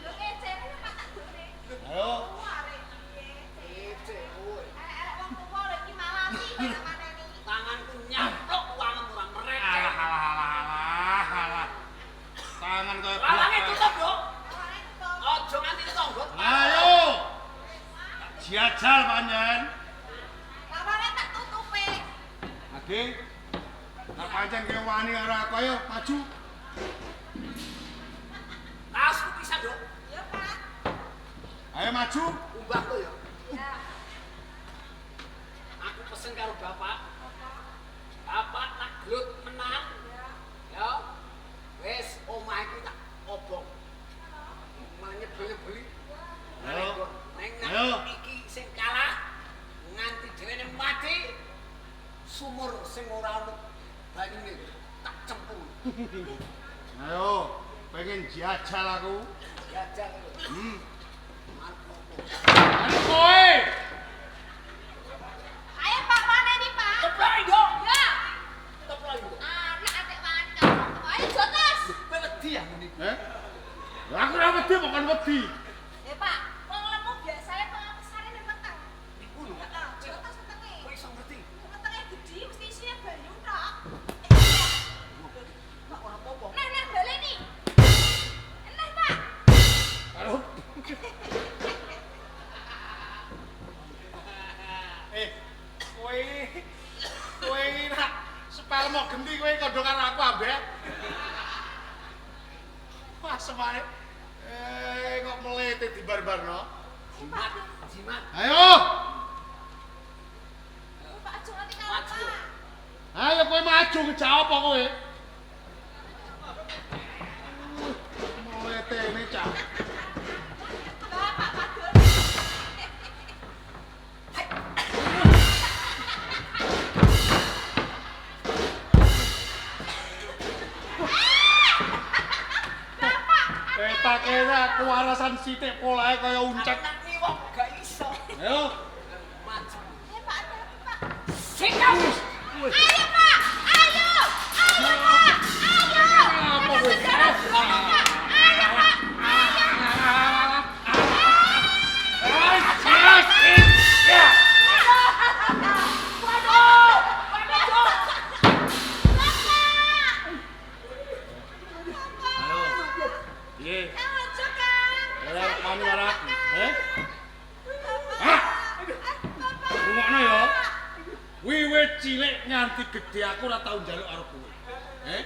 Lho ngecene Pak tak dure. Ayo. Ece kowe. Elek-elek wong tuwa lho iki malati kaya maneni. Tanganku nyamplok wangem ora merek. Alah alah alah alah alah. Tangan kaya Lawange tutup, Bro. Lawange tutup. Aja nganti tangga. Ayo. Jajal pancen. Lawange tak tutupe. Ade. Nek pancen kowe wani karo aku ayo maju. Kaosku pisan, Dok. Ya, Pak. Ayo maju. Umbahku ya. Ya. Aku pesen karo bapak. Bapak tak gelut menang. Ya. Wis omah iki tak obong. Menyebel-nyebeli. Ayo. Neng Ayo. iki sing kalah nganti dhewene mati sumur sing ora ono banyune tak cemplung. Ayo, pengen jajal aku. Jajal lho. Arep opo? Ayo kowe. Ayo Pak maneni, Pak. Teploki, Nduk. Ya. Teploki, Nduk. Anak atik wani karo wong tuwa. Ayo jotos. Kowe wedi ya ngene iki. Eh? Lah aku ora wedi kok kon wedi. Eh Pak, wong lemu biasane pengapesane ning weteng. Iku lho. Heeh, jotos wetenge. Kowe iso ngerti. Wetenge gedhi mesti isine banyu tok. Mak ora apa-apa. Nah, nah baleni. Nah, Pak. Aduh. Eh, kowe kowe iki nak sepel mau genti kowe kandha karo aku ambek. Wah, semane. Eh, kok melete dibar-barno. Jimat, jimat. Ayo. Pak aja nganti kalah, Maju. Pak. Ayo kowe maju ngejak apa kowe? Mletene cah. Bapak padon. Ketakene aku warasan sithik polahe kaya uncek. Anak wong gak iso. Ayo. Maju. Eh, Pak, hati-hati, Pak. Sikap. Ayo, Pak. Ayo. Ayo, Pak. Ayo. Apa kowe? Ayo, Pak. Ayo, Pak. Ya. Waduh. Waduh. Bapak. Ayo. Piye? Kang aja, Kang. Ayo wani karo aku. Eh? Bapak. Hah? Bapak. Rungokno ya. Wiwit cilik nganti gedhe aku ora tau njaluk karo kowe. Eh?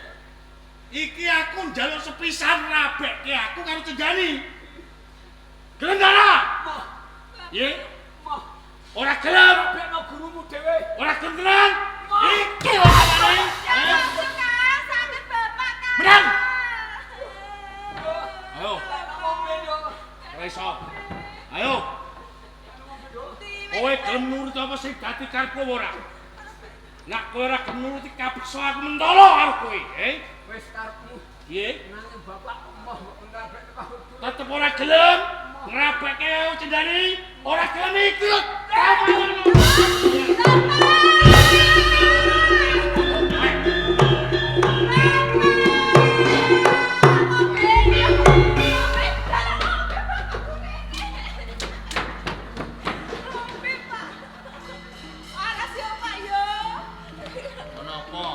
Iki aku njaluk sepisan rabekke aku karo Cenjani. Gelem ta ora? Moh, Piye? moh. Ora gelem. Bekno gurumu dhewe. Ora gelem tenan. Iki lho apane? Ya, Eh? aja, Kang. Sakit Bapak, Kang. Menang. Ayo, Ngombe yo. ora iso. Ayo, kowe gelem nurut apa sing dadi karepku apa ora? Nek kowe ora gelem nuruti kapeksa aku mentolo karo kowe, eh? Wis karepmu. Piye? Nanging bapak moh ngrabekno karo guru. Tetep ora gelem ngrabeke aku Cendani, ora gelem iki lho. Ono apa?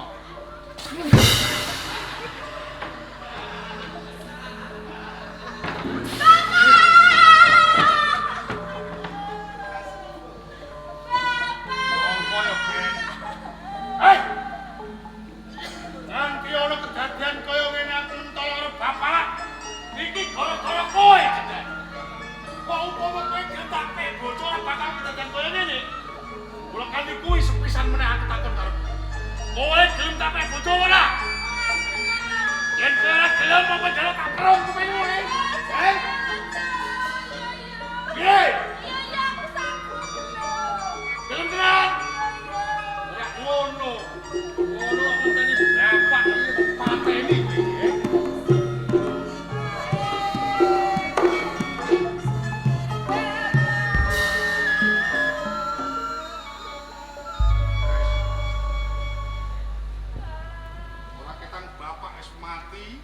kanthi kuwi sepisan meneh aku takon karo kowe gelem tak pek bojo ora? Yen kowe ora gelem apa njaluk tak perung kupingmu iki? Eh? Piye? Iya, aku sanggup. Gelem tenan? Ora ngono. Ngono kok ngenteni bapak iki pateni kowe iki. Eh? Ora ketang bapak wis mati,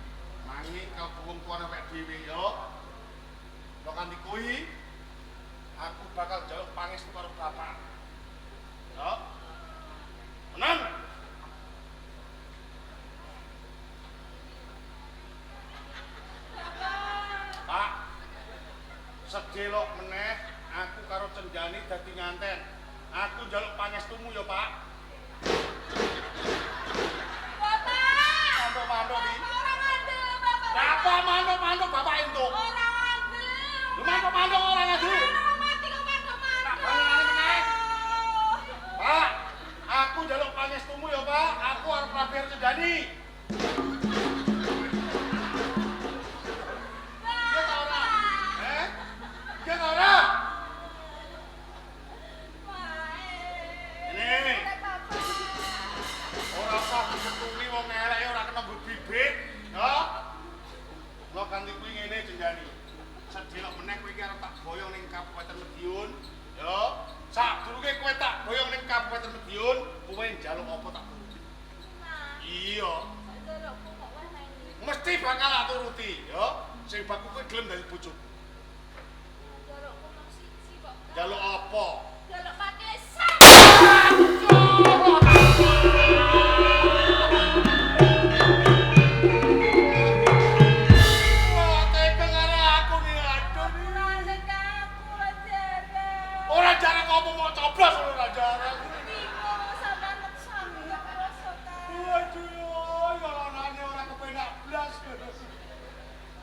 nanging kalbu wong tuane awake dhewe yo. Nek kanthi kuwi aku bakal njaluk pangestu karo bapak. Yo. Menang. Pak. Sedelok meneh aku karo Cendani dadi nganten. Aku njaluk pangestumu ya, Pak. Bapak. Mantuk-mantuk iki. Ora ngandel, Bapak. Bapak mantuk-mantuk bapak entuk. Ora ngandel. Lho mantuk-mantuk ora ngandel. Ora mati kok mantuk-mantuk. Tak baleni meneh. Pak, aku njaluk pangestumu ya, Pak. Aku arep rabi karo Cendani. Iya ta ora? Eh? Iya ta ora? Ini. Ora usah diketuli wong eleke ora kena nggo bibit, ya. Lo kanthi kuwi ngene Cendani. Sedelok meneh kowe iki arep tak boyong ning Kabupaten Madiun, ya. Sadurunge kowe tak boyong ning Kabupaten Madiun, kowe njaluk apa tak turuti. Iya. Mesti bakal tak turuti, ya. Sing baku kowe gelem dadi bojoku. Njaluk apa? Njaluk pakesan. Wah, tega karo aku nih, aduh nih. Ora aku jarang. Ora jarang ngomong mau coblos ora jarang. Bingung sampean sanggup rasa ta. Waduh, ya lanane ora kepenak blas.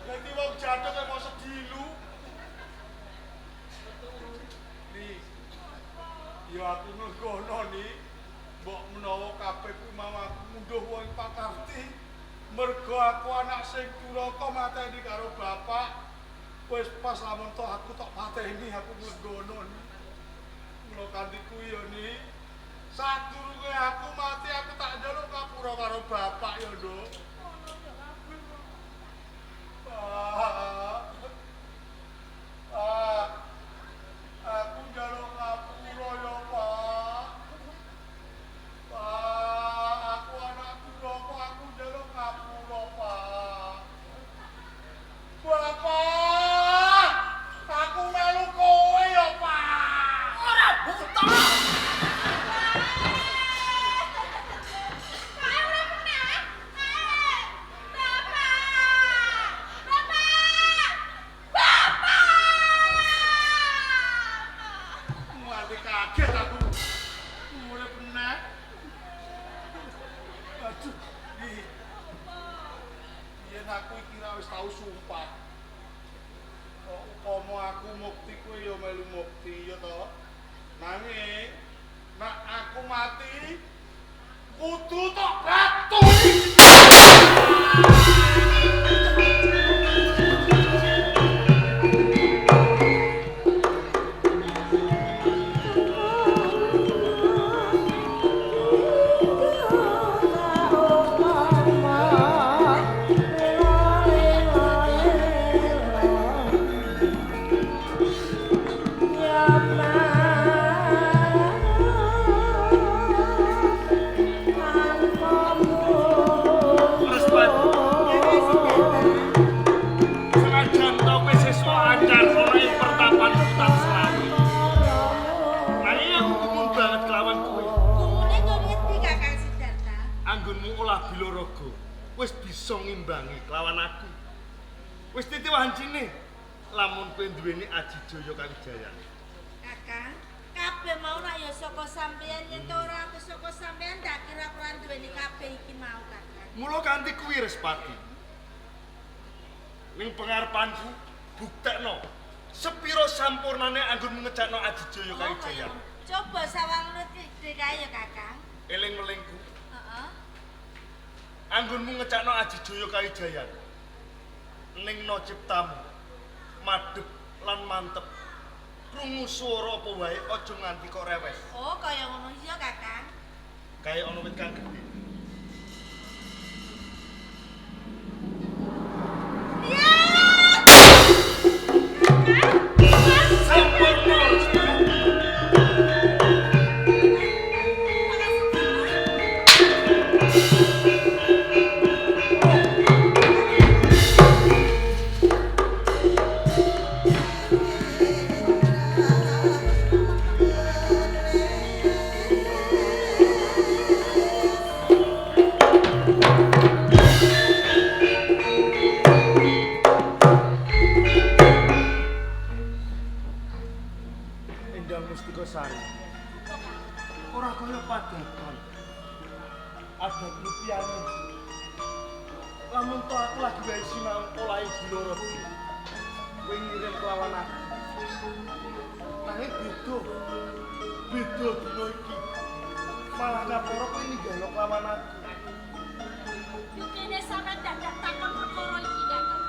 Dadi wong jaduk kok mau sedilu. Nih. Ya aku nggono nih. Mbok menawa kabeh kuwi mau aku ngunduh wong Pakarti. Mergo aku anak sing duraka mateni karo bapak. Wis pas lamun tok aku tok pateni aku nggono nih. Mula kanthi kuwi ya nih. Sadurunge aku mati aku tak njaluk ngapura karo bapak ya, Nduk. Pak. Pak. Aku njaluk ngapura ya, Pak. Pak, aku anak duraka, aku njaluk ngapura, Pak. Bapak, aku melu kowe ya, Pak. Ora buta. Kae ora meneh. Kae. Bapak. Bapak. Bapak. Mati kaget aku. Urip meneh. Aduh, ih. Yen aku iki ra wis tau sumpah. Kok upama aku mukti kowe ya melu mukti ya to. Nanging nek aku mati kudu tok batu. Senajan to kowe siswa anyar ana ing pertapan Hutan Selawi. Nanging aku gumun banget kelawan kowe. Gumune nggon ngendi Kakang Sidarta? Anggonmu olah bilaraga wis bisa ngimbangi kelawan aku. Wis titi wancine lamun kowe duweni aji jaya kawijayan. Kakang, kabeh mau rak ya saka sampeyan yen to ora aku saka sampeyan tak kira aku ora duweni kabeh iki mau Kakang. Mula kanthi kuwi Respati. Ning pengarepanku buktekno sepiro sampurnane anggonmu ngejakno aji jaya kawijayan. Coba sawang lut gede kae ya, Kakang. Eling-elingku. Heeh. Anggonmu ngecakno Aji Jaya Kawijayan. Ningno ciptamu. Madhep lan mantep. Krungu swara apa wae aja nganti kok rewes. Oh, kaya ngono iya, Kakang. Kae ana wit kang gedhe. Sampurna. Endang Mustikasari. Ora kaya padatan. Adat lupiyane. Lamun to aku lagi wae sinau olahe Gilaraja. Kowe ngirim kelawan aku. Nanging beda. Beda dina iki. Malah ngapura kowe ninggalo kelawan aku. Yo kene sampean dadak takon perkara iki, Kakang.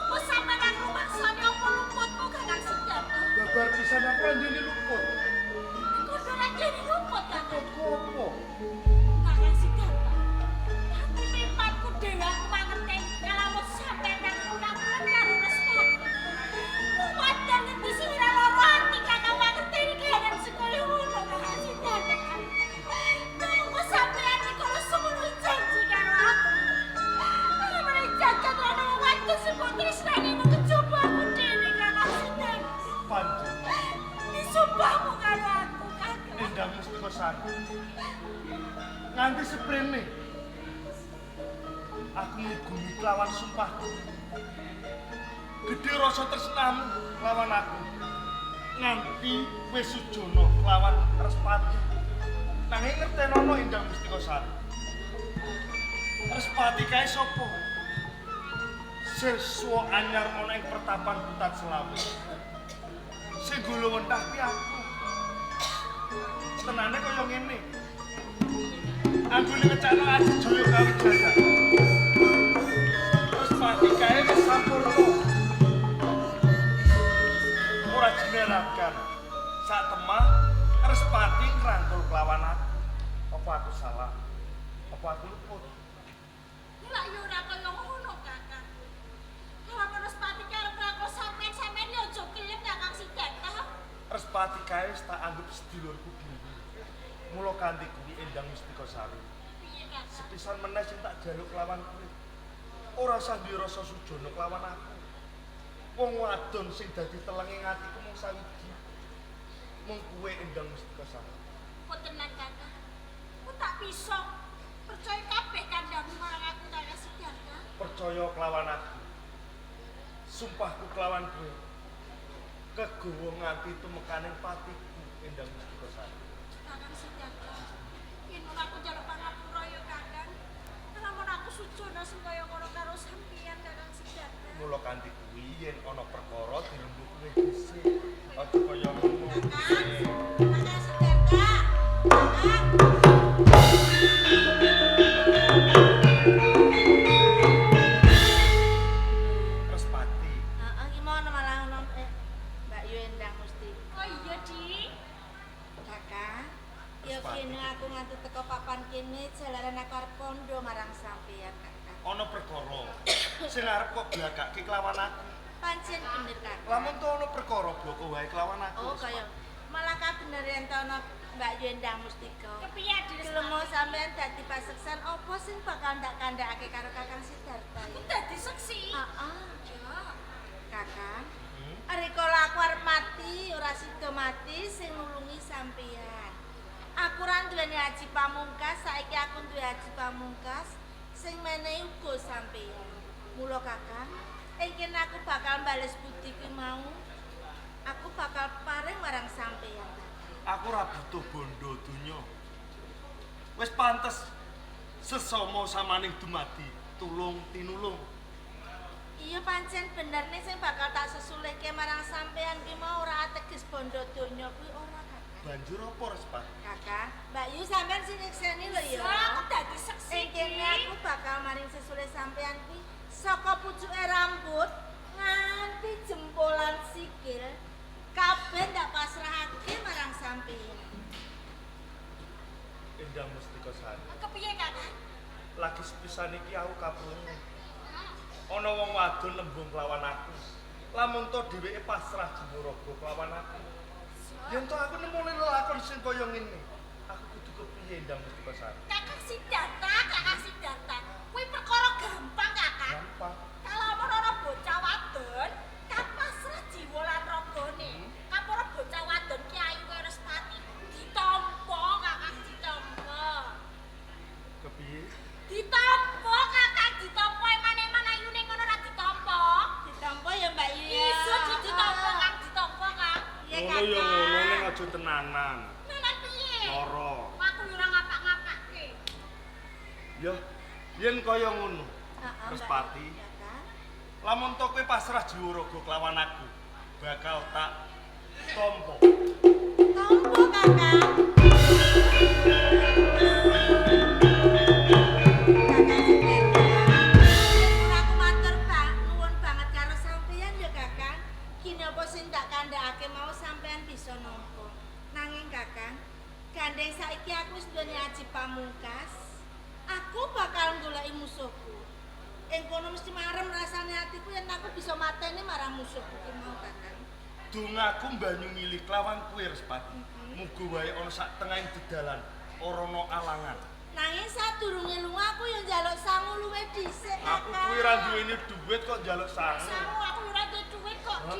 Apa sampean rumangsane apa luputmu Kakang Sidarta? Babar pisan aku anjene luput. Kono anjene luput, Kakang. Kok apa? Kakang Sidarta. Ati mripatku dhewe aku mangerteni kalamun sampean nang lunang-lunang karo Respati. Wadah ngendi sing ora lara ati Kakang mangerteni kahanan sekaya ngono Kakang Sidarta. Monggo sampean iki kalau semono janji karo aku. Ora jagat ana wong wadon sing mbok tresnani mung kejaba aku dhewe Kakang Sidarta. Pancen Disumpahmu karo aku, Kakang. Endang Mustikasari. Nganti seprene aku ngugemi kelawan sumpahku. Gedhe rasa tresnamu kelawan aku. Nganti wis sujana kelawan Respati. Nanging ngertenono Endang Mustikasari. Respati kae sapa? Siswa anyar ana ing pertapan Putat Selawe. Sing golo wentah kuwi aku. Tenane kaya ngene. Anggone ngecakno Aji Jaya Kawijaya. Respati kae wis sampurna. Ora jinerakan. Sak temah Respati ngrangkul kelawan aku. Apa aku salah? Apa aku luput? Lah ya ora kaya ngono, Kakang. Kalau Respati karo ngrangkul sampean, sampean ya aja gelem Kakang Sidarta. Respati kae wis tak anggap sedulurku dhewe. Mula kanthi kuwi Endang Mustikasari. Piye, Kakang? Sepisan meneh sing tak jaluk kelawan kowe. Ora usah duwe rasa sujana kelawan aku. Wong wadon sing dadi telenge atiku mung sawiji. Mung kowe Endang Mustikasari. Kok tenan, Kakang? Ku tak bisa percaya kabeh kandhamu marang aku Kakang Sidarta. Percaya kelawan aku. Sumpahku kelawan kowe. Kegawa nganti tumekaning patiku Endang Mustikasari. Kakang Sidarta. Yen mung aku njaluk pangapura ya, Kakang. Lamun aku sujana sing kaya ngono karo sampeyan Kakang Sidarta. Mula kanthi kuwi yen ana perkara dirembuk kowe dhisik. Aja kaya ngono. Kakang, Kakang Sidarta. Kakang. Respati. Heeh, ki mau malah ono Mbak Yu Endang Mustika. Oh iya, Di. Kakang, ya Respati. kene aku nganti teko papan kene jalaran aku arep kondo marang sampeyan, Kakang. Ana perkara sing arep kok blagake kelawan aku. Pancen bener, Kakang. Lamun to ana perkara bloko wae kelawan aku. Oh, kaya malah kabener yen to ana Mbak Yu Endang Mustika. Kepiye, Di? Gelemo sampean dadi paseksan apa sing bakal ndak kandhakake karo Kakang Sidarta Aku ya? dadi seksi. Heeh, Ya. Kakang. Hmm? Rikala aku arep mati, ora sida mati sing nulungi sampeyan. Aku ora duweni aji pamungkas, saiki aku duwe aji pamungkas sing menehi uga sampeyan. Mula Kakang, ing kene aku bakal bales budi kuwi mau. Aku bakal paring marang sampeyan, Kakang. Aku ora butuh bondo donya. Wis pantes sesama samaning dumadi, tulung tinulung. Iya pancen bener nih sing bakal tak sesulihke marang sampeyan ki mau ora ateges bondo donya kuwi ora Kakang. Banjur apa Respati? Kakak, Mbak Yu sampean sing nyekseni lho ya. Aku dadi seksi. Ing kene aku bakal maring sesule sampean kuwi saka pucuke rambut nganti jempolan sikil kabeh ndak pasrahake marang sampean. Endang Mustikasari. Kepiye, Kakak? Lagi sepisan iki aku kaprungu. Ana wong wadon nembung kelawan aku. Lamun to dheweke pasrah jiwa raga kelawan aku. Yen to aku nemoni lelakon sing kaya ngene, aku kudu kepiye Endang Mustikasari? Kakak Sidata, Kakak Sidata. Kuwi perkara gampang, Kakak. Gampang. Kalamun ana bocah wadon, kang pasrah jiwa lan ragane. Kapara bocah wadon ki ayu kaya Respati, ditampa, Kakak, ditampa. Kepiye? Ditampa, Kakak, ditampa eman-eman ayune ngono ora ditampa. Ditampa ya Mbak Yu. Iso ditampa, Kang, ditampa, Kang. Iya, Ngono ya ngono ning Kakak. aja tenanan. Tenan piye? Lara. Aku yo ora ngapak-ngapake. Ya, yen kaya ngono, Heeh, Respati. Mbak Yu. Kakak. Lamun to kowe pasrah jiwa raga kelawan aku, bakal tak tampa. Tampa, Kakak. Kakak Sidata. Aku matur nuwun banget karo sampeyan ya, Kakang. Kini apa sing tak kandhakake mau sampeyan bisa nampa. Nanging Kakang, gandeng saiki aku wis duweni aji pamungkas. Aku bakal goleki musuhku. Ing kono mesti marem rasane atiku yen aku bisa mateni marang musuhku ki mau, Kakang. Dongaku mbanyu milih kelawan kowe Respati. Muga wae ana sak tengahing dedalan, ora ana alangan. Nanging sadurunge lunga aku yo njaluk sangu luwih dhisik, Aku Kakang. kuwi ra duweni duit kok njaluk sangu. Sangu aku ora duwe duit kok, Di.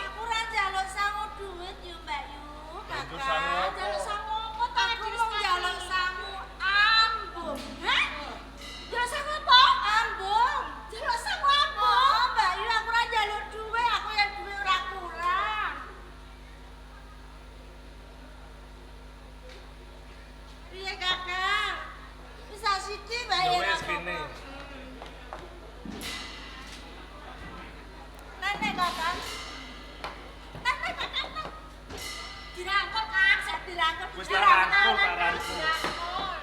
Aku ora njaluk sangu duit yo, Mbak Yu. Njaluk Kakak. sangu apa? Njaluk sangu apa ta, Aku Di mau Respati? njaluk sangu ambung. Hah? Njaluk sangu apa? Ambung. Njaluk sangu apa? Oh, Mbak Yu, aku ora njaluk duit, aku yang duit ora kurang. Piye, Kakak? Bisa sithik, Mbak Ya Yu. wis kene. Nenek, Kakak. Nenek, Kakak. Dirangkul, Kang. Sik dirangkul. Wis tak rangkul, tak rangkul. Dirangkul.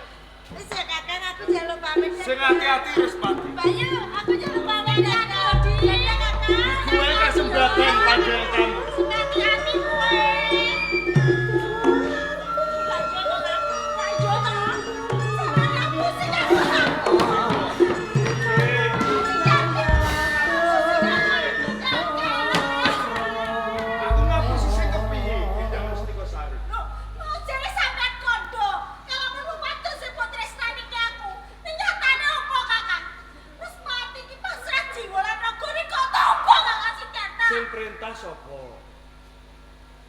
Wis ya, Kakak, aku njaluk pamit. Sing hati-hati Respati. Mbak Yu, aku njaluk pamit. Dadah, Dadah, Kakak. Kowe kasembadan panjenengan kamu. Sing hati-hati kowe. Lah yo to, Kang. Lah yo to. Sampeyan ngapusi karo aku. Aku ngapusi sing kepiye Endang Mustikasari? Loh, mau jare sampean kondo. Kalau perlu wadon sing mbok tresnani ki aku. Ning nyatane opo, Kakak? Respati ki pasrah jiwa lan ragane kok tampa Kakak Sidata. Sing perintah sapa?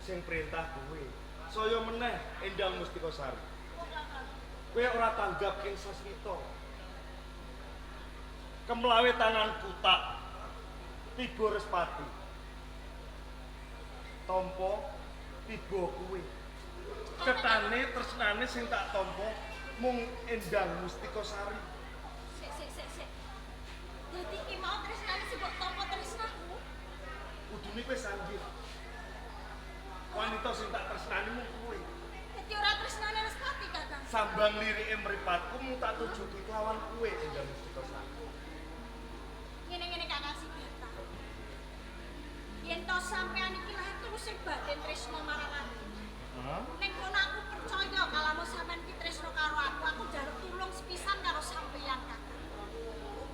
Sing perintah kowe. Saya meneh Endang Mustikasari. Kowe ora tanggap ing sasmita. Kemlawe tanganku tak tiba Respati. Tampa tiba kowe. Ketane tresnane sing tak tampa mung Endang Mustikasari. Sik sik sik sik. Dadi ki mau tresnane sing mbok tampa tresnaku. Kudune kowe sanggih. Wanita sing tak tresnani mung kowe. Dadi ora tresnane Respati, Kakang. Sambang lirike mripatku mung tak tujuke kelawan kowe Endang Mustikasari. Ngene-ngene Kakang Sidata. Yen to sampean iki lahir terus sing batin tresna marang aku. Heeh. Ning kono aku percaya kalau sampean ki tresna karo aku, aku njaluk tulung sepisan karo sampean, Kakang.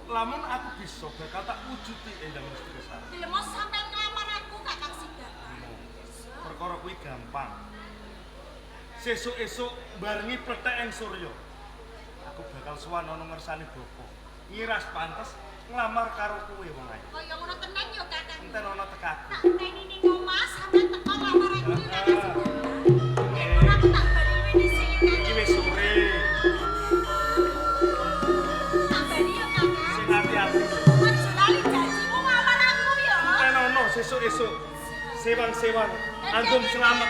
Lamun aku bisa bakal tak wujudi Endang Mustikasari. Dilemo sampean nglamar aku, Kakang Sidata. Perkara kuwi gampang. Sesuk-esuk barengi plethek ing surya. Aku bakal sowan ana ngersane bapa. Ngiras pantes nglamar karo kowe wong ayu. Kaya ngono tenan yo, Kakang. Enten ana tekaku. Tak teni ning omah sampean teko nglamar aku yo, Kakang Sidata. Nek ngono aku tak bali luwih dhisik yo, Iki Kakang. wis sore. Tak bali yo, Kakang. Sing ati-ati. Aja lali janjimu nglamar aku yo. Enten ana sesuk-esuk. Sewang-sewang. Antum selamat.